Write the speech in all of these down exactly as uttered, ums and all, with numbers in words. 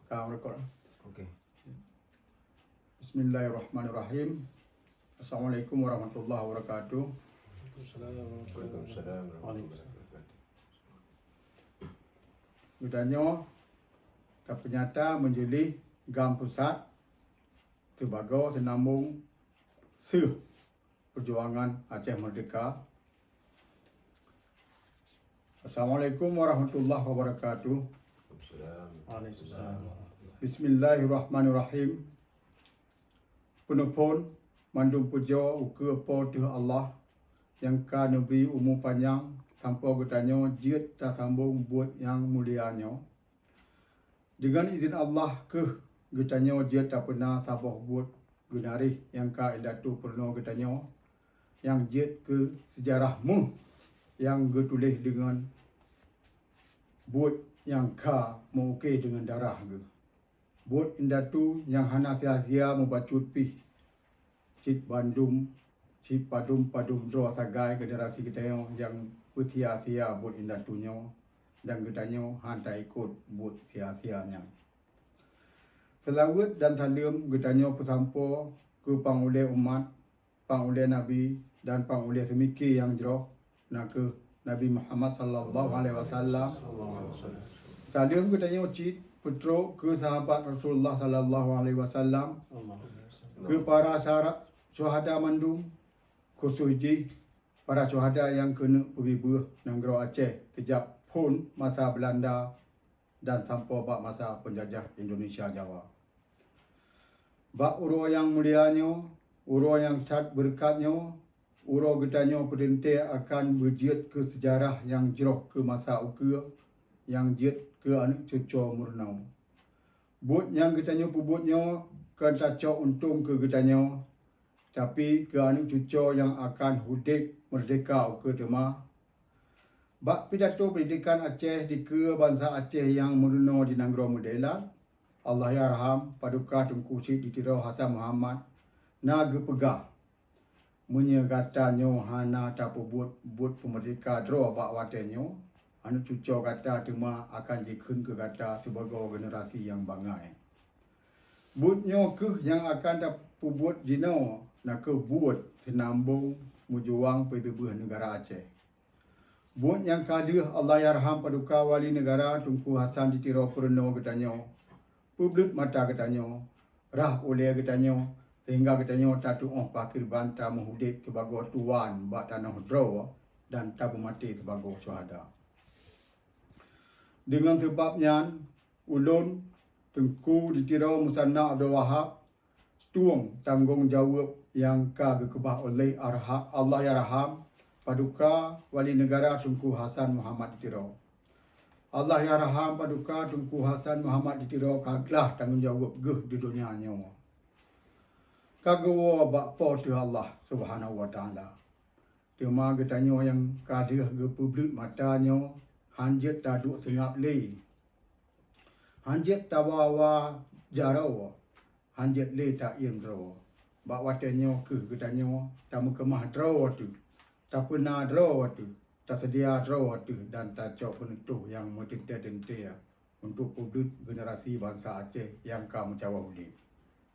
Ka meurokok. Oke. Bismillahirrahmanirrahim. Assalamualaikum warahmatullahi wabarakatuh. Waalaikumsalam warahmatullahi wabarakatuh. Geutanyoe tapeunyata meujeulis GAM Pusat sibagoe seunambong seuh peujuangan Aceh Merdeka. Assalamualaikum warahmatullahi wabarakatuh. Waalaikumsalam. Bismillahirrahmanirrahim. Peuneupon mandum pujoe ukeue Po teuh Allah nyang ka neubri umu panyang sampoe geutanyoe jeuet tasambong buet nyang mulia nyoe. Deungon idhin Allah kheueh geutanyoe jeuet tapeuna saboh buet geunaréh nyang ka indatu peurunoe geutanyoe, nyang jeuet keu seujarah méuh nyang geutuléh deungon buet nyang ka meu-uke deungon darah geuh. Buet indatu nyang hana sia-sia mubacut pih cit bandum, cit padum-padum droe sagai generasi geutanyoe nyang peusia-sia buet indatu nyoe, dan geutanyoe han taikot buet sia-sia nyan. Seulaweuet dan saleuem geutanyoe peusampoe keu panghulée umat, panghulée Nabi, dan panghulée seumike nyang jroh, na kheueh Nabi Muhammad sallallahu alaihi wasallam. Saleuem geutanyoe cit peutrok keu sahabat Rasulullah sallallahu alaihi wasallam, keu para syara-, syuhada mandum, khusos jih para syuhada nyang keuneuk peubibeuh nanggroe Aceh sijak phon masa Beulanda dan sampoe bak masa peunjajah Indonesia Jawa. Bak uroe nyang mulia nyoe, uroe nyang that beureukat nyoe, uroe geutanyoe peuteuntée akan beujeuet keu seujarah nyang jroh keu masa ukeue nyang jeuet keu aneuëk cucoe meurunoe. Buet nyang geutanyoe peubuet nyoe kon tacok untông keu geutanyoe, tapi keu aneuëk cucoe nyang akan udeb meurdehka ukeue teuma. Bak pidato peundidekan Aceh dikeue bansa Aceh nyang meurunoe di nanggroe Meudailat, Allahyarham Paduka Teungku Chik di Tiro Hasan Muhammad na geupeugah, "Meunyoe gata nyoe hana tapeubuet buet peumeurdehka droe bak watée nyoe, aneuëk cucoe gata teuma akan jikheun keu gata sibagoe generasi nyang bangai." Buet nyoe kheueh nyang akan tapeubuet jinoe, na kheueh buet seunambong meujuang peubeubaih neugara Aceh. Buet nyang ka deuh Allahyarham Paduka Wali Neugara Teungku Hasan di Tiro peurunoe geutanyoe, peubleut mata geutanyoe, rhah ulée geutanyoe, seuhingga geutanyoe tatuoh pakriban tameuudeb sibagoe tuwan bak tanoh droe dan tabeumaté sibagoe syuhada. Deungon sabab nyan, ulôn, Teungku di Tiro Musanna Abdul Wahab, tueng tanggong jaweueb nyang ka geukeubah ulée arha-, Allahyarham Paduka Wali Neugara Teungku Hasan Muhammad di Tiro. Allahyarham Paduka Teungku Hasan Muhammad di Tiro ka glah tanggong jaweueb geuh di donya nyoe. Ka geuwoe bak Po teuh Allah Subhanahu wa Taala. Teuma geutanyoe nyang ka deuh geupeubleut mata nyoe han jeuet taduek seungab lé. Han jeuet tawa-wa jaroe, han jeuet lé taiem droe. Bak watée nyoe kheueh geutanyoe tameukeumah droe teuh, tapeuna droe teuh, taseudia droe teuh dan tacok peunutôh nyang meuteuntée-teuntée untuk peubleut generasi bansa Aceh nyang ka meucawa udeb,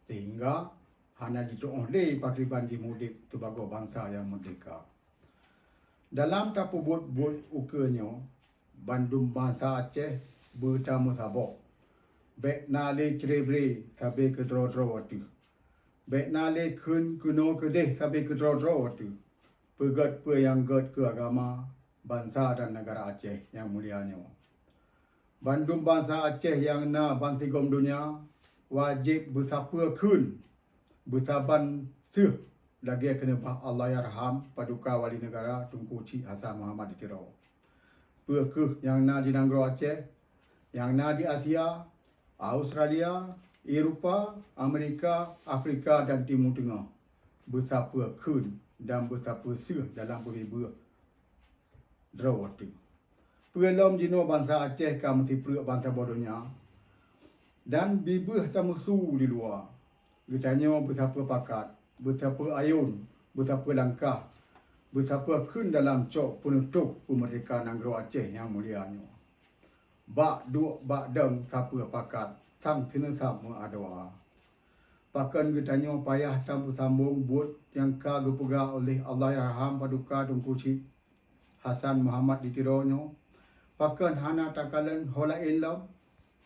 seuhingga hana jituoh lé pakriban jimudeb sibagoe bansa nyang meurdehka. Dalam tapeubuet buet ukeue nyoe, bandum bansa Aceh beutameusaboh. Bék na lé cre-bre sabe keudroe-droe teuh. Bék na lé kheun keunoe keudeh sabe keudroe-droe teuh. Peugét peue nyang gét keu agama, bansa dan neugara Aceh nyang mulia nyoe. Bandum bansa Aceh nyang na bansigom donya wajéb beusapeue kheun beusaban seuh lagée keuneubah Allahyarham Paduka Wali Neugara Teungku Chik Hasan Muhammad di Tiro. Peu kheueh nyang na di nanggroe Aceh, nyang na di Asia, Australia, Eropa, Amerika, Afrika dan Timu Teungoh, beusapeue kheun dan beusapeue seuh dalam peubibeuh droe teuh. Peue lom jinoe bansa Aceh ka meusipreuk bansa boh donya dan bibeuh tameusu di luwa. Geutanyoe beusapeue pakat, beusapeue ayôn, beusapeue langkah, beusapeue kheun dalam cok peunutôh peumeurdehka nanggroe Aceh nyang mulia nyoe. Bak duek bak dong sapeue pakat, sang sineusam meuadoa. Pakon geutanyoe payah tapeusambong buet nyang ka geupeugah oleh Allahyarham Paduka Teungku Chik Hasan Muhammad di Tiro nyoe? Pakon hana takalon ho laén lom?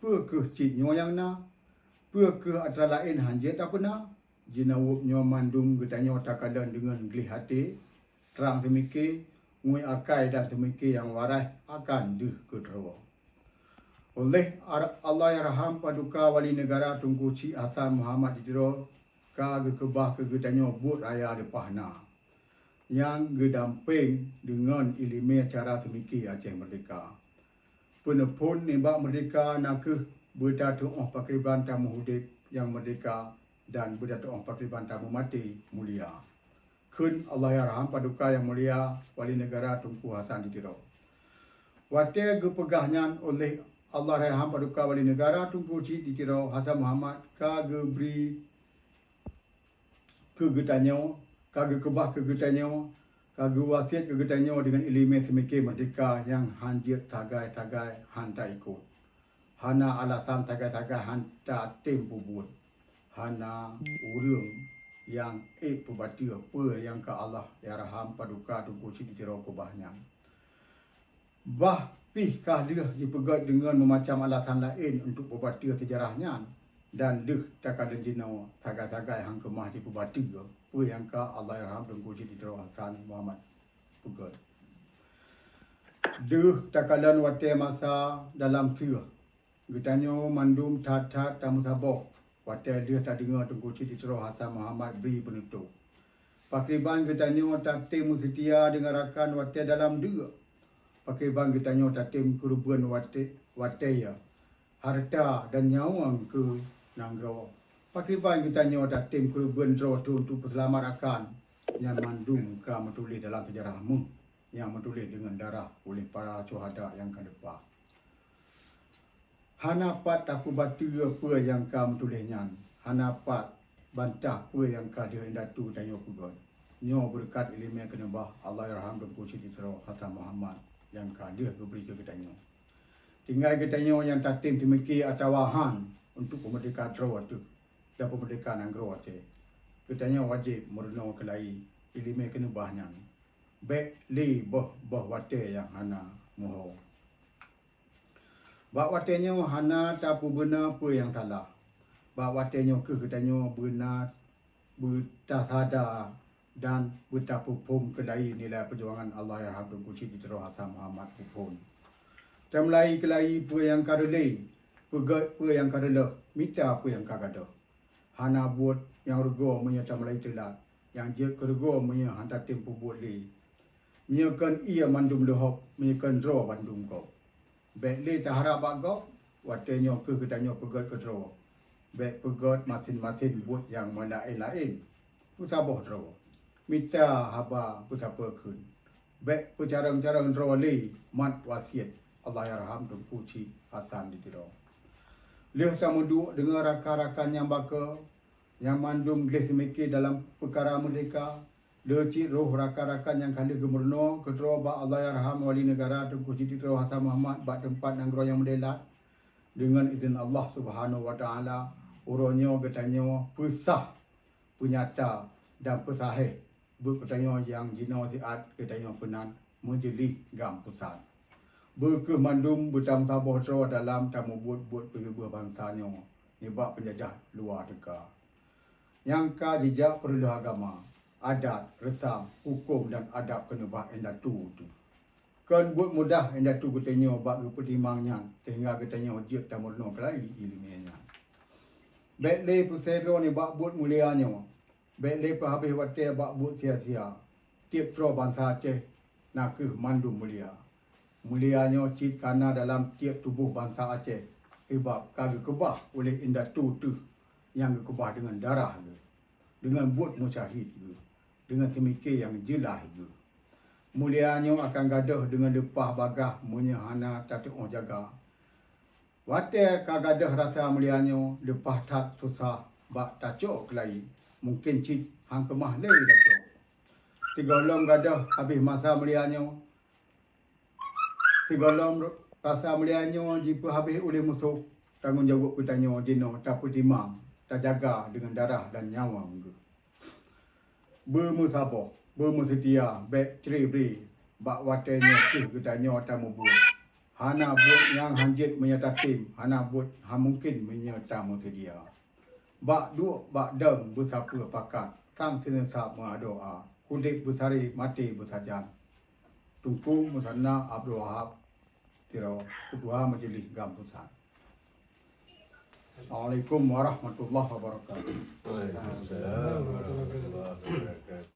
Peu kheueh cit nyoe nyang na? Peu kheueh atra laén hanjeuet tapeuna? Jinoe nyoe mandum geutanyoe takalon deungon gleh até, trang teumike, ngui akai dan teumike nyang waréh akan deuh keudroe. Oleh Allahyarham Paduka Wali Neugara Teungku Chik Hasan Muhammad di Tiro ka geukeubah keu geutanyoe buet raya leupah na, nyang geudampéng deungon iéleumé cara teumike Aceh Meurdehka. Peuneuphon nibak meurdehka na kheueh beutateuoh pakriban tameuudeb nyang meurdehka dan beutateuoh pakriban tameumaté mulia, kheun Allahyarham Paduka Nyang Mulia Wali Neugara Teungku Hasan di Tiro. Watée geupeugah nyan oleh Allahyarham Paduka Wali Neugara Teungku Chik di Tiro Hasan Muhammad ka geubri keu geutanyoe, ka geukeubah keu geutanyoe, ka geuwasiet keu geutanyoe deungon iéleumé teumike meurdehka nyang hanjeuet sagai-sagai han taikot. Hana alasan sagai-sagai han tatem peubuet. Hana ureuëng nyang ék peubateue peue nyang ka Allahyarham Paduka Teungku Chik di Tiro keubah nyan. Bah pih ka lheueh jipeugét deungon meumacam alasan laén untuk peubateue seujarah nyan, dan deuh takalon jinoe sagai-sagai han keumah jipeubateue peue nyang ka Allahyarham Teungku Chik di Tiro Hasan Muhammad peugét. Deuh takalon watée masa dalam seueh, geutanyoe mandum that-that tameusaboh watée lheueh tadeungoe Teungku Chik di Tiro Hasan Muhammad bri peunutôp. Pakriban geutanyoe tatem meuseutia deungon rakan watée dalam deuk? Pakriban geutanyoe tatem keureubeuen watée, watée ya hareuta dan nyawöng keu nanggroe? Pakriban geutanyoe tatem keureubeuen droe teuh untuk peuseulamat rakan? Nyan mandum ka meutuléh dalam seujarah méuh nyang meutuléh deungon darah uleh para syuhada nyang ka leupah. Hana pat tapeubateue peue nyang ka meutuléh nyan, hana pat bantah peue nyang ka lheueh indatu tanyoe peugét. Nyoe beureukat iéleumé keuneubah Allahyarham Teungku Chik di Tiro Hasan Muhammad nyang ka lheueh geubri keu geutanyoe. Tinggai geutanyoe nyang tatem teumike atawa han untuk peumeurdehka droe teuh dan peumeurdehka nanggroe Aceh. Geutanyoe wajéb meurunoe keulayi iéleumé keuneubah nyan. Bék lé boh-boh watée nyang hana meuho. Bak watée nyoe hana tapeubeuna peue nyang salah. Bak watée nyoe kheueh geutanyoe beuna beutasada dan beutapeuphom keulayi nilai peujuangan Allahyarham Teungku Chik di Tiro Hasan Muhammad peuphon. Tameulayi keulayi peue nyang ka reulee, peugét peue nyang ka reuloh, mita peue nyang ka gadôh. Hana buet nyang rugoe meunyoe tameulayi teulat, nyang jeuet keu rugoe meunyoe han tatem peubuet lé. Meunyoe kon ié mandum leuhob, meunyoe kon droe bandum gob. Bék lé taharab bak gob, watée nyoe kheueh geutanyoe peugét keudroe. Bék peugét masen-masen buet nyang meulaén-laén. Peusaboh droe. Mita haba peusapeue kheun. Bék peucarông-carông droe lé mat wasiet Allahyarham Teungku Chik Hasan di Tiro. Lheueh tameuduek deungon rakan-rakan nyang baka, nyang mandum gleh teumike dalam peukara meurdehka, le cit roh rakan-rakan nyang ka lheueh geumeurunoe keudroe bak Allahyarham Wali Neugara Teungku Chik di Tiro Hasan Muhammad bak teumpat nanggroe nyang meudeulat. Deungon idhin Allah Subhanahu wa Taala, uroe nyoe geutanyoe peusah, peunyata dan peusahéh beuet geutanyoe nyang jinoe siat geutanyoe peunan meujeulih GAM pusat. Beu kheueh mandum beutameusaboh droe dalam tameubuet-buet peubeubaih bansa nyoe nibak peunjajah luwa teuka, nyang ka jijak peureuleueh agama, adat, reusam, huköm dan adab keuneubah indatu teuh. Kon buet mudah indatu geutanyoe bak geupeutimang nyan, seuhingga geutanyoe jeuet tameurunoe keulayi iéleumé nyan. Bék lé peusidroe nibak buet mulia nyoe. Bék lé peuhabéh watée bak buet sia-sia. Tieb droe bansa Aceh na kheueh mandum mulia. Mulia nyoe cit kana dalam tieb tuboh bansa Aceh, sabab ka geukeubah uleh indatu teuh nyang geukeubah deungon darah geuh, deungon buet meusyahid geuh, deungon teumike nyang jeulaih geuh. Mulia nyoe akan gadôh deungon leupah bagaih meunyoe hana tateuoh jaga. Watée ka gadôh rasa mulia nyoe, leupah that susah bak tacok keulayi, mungken cit han keumah lé tacok. Sigohlom gadôh habéh masa mulia nyoe, sigohlom rasa mulia nyoe jipeuhabéh uleh musoh, Tanggong jaweueb geutanyoe jinoe tapeutimang, tajaga deungon darah dan nyawöng geuh. Beumeusaboh, beumeuseutia, bék cre-bre, bak watée nyoe kheueh geutanyoe tameubuet. Hana buet nyang hanjeuet meunyoe tatem, hana buet han mungken meunyoe tameuseudia. Bak duek bak dong beusapeue pakat, sang sineusab meuadoe, udeb beusaré maté beusajan. Teungku Musanna Abdul Wahab Tiro, Keutua Majelis GAM Pusat. Assalamualaikum warahmatullahi wabarakatuh. Waalaikumsalam warahmatullahi wabarakatuh.